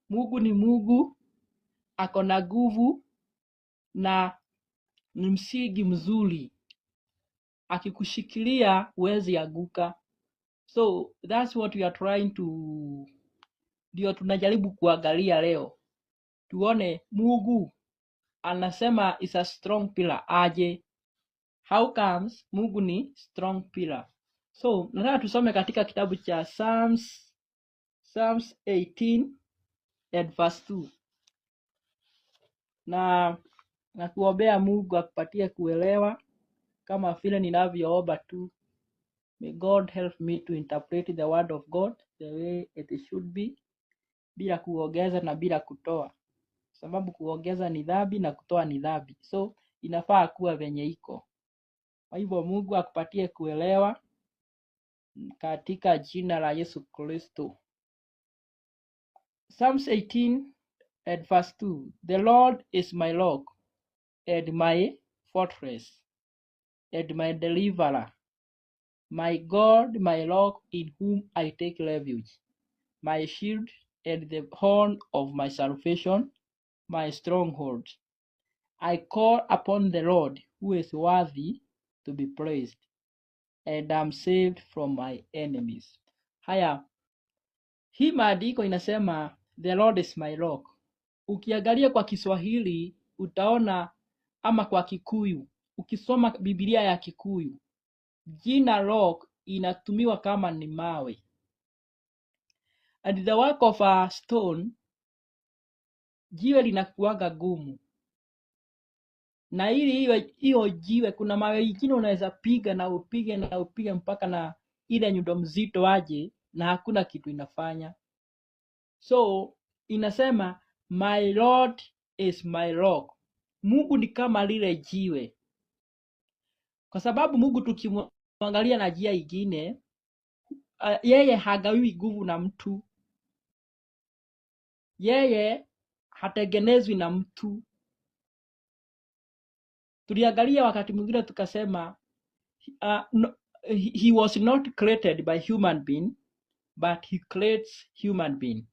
Mungu ni Mungu, ako na nguvu na ni msingi mzuri, akikushikilia huwezi anguka. So that's what we are trying to, ndio tunajaribu kuangalia leo, tuone Mungu anasema is a strong pillar aje? How comes Mungu ni strong pillar? So nataka tusome katika kitabu cha Psalms, Psalms 18 and verse 2, na nakuombea Mungu akupatie kuelewa kama vile ninavyoomba tu. May God help me to interpret the word of God the way it should be, bila kuongeza na bila kutoa, sababu kuongeza ni dhambi na kutoa ni dhambi, so inafaa kuwa venye iko. Kwa hivyo Mungu akupatie kuelewa katika jina la Yesu Kristo. Psalms 18 and verse 2. The Lord is my rock and my fortress and my deliverer, my God, my rock in whom I take refuge, my shield and the horn of my salvation, my stronghold. I call upon the Lord who is worthy to be praised, and am saved from my enemies. Haya, hii maandiko inasema the Lord is my rock. Ukiangalia kwa Kiswahili utaona, ama kwa Kikuyu, ukisoma Biblia ya Kikuyu, jina rock inatumiwa kama ni mawe. And the work of a stone, jiwe linakuwaga gumu, na ili iwe hiyo jiwe, kuna mawe ingine unaweza piga na upige na upige mpaka na ile nyundo mzito aje, na hakuna kitu inafanya. So inasema my Lord is my rock. Mungu ni kama lile jiwe, kwa sababu Mungu tukimwangalia na njia ingine, yeye hagawiwi nguvu na mtu, yeye hatengenezwi na mtu. Tuliangalia wakati mwingine tukasema, no, he was not created by human being but he creates human being.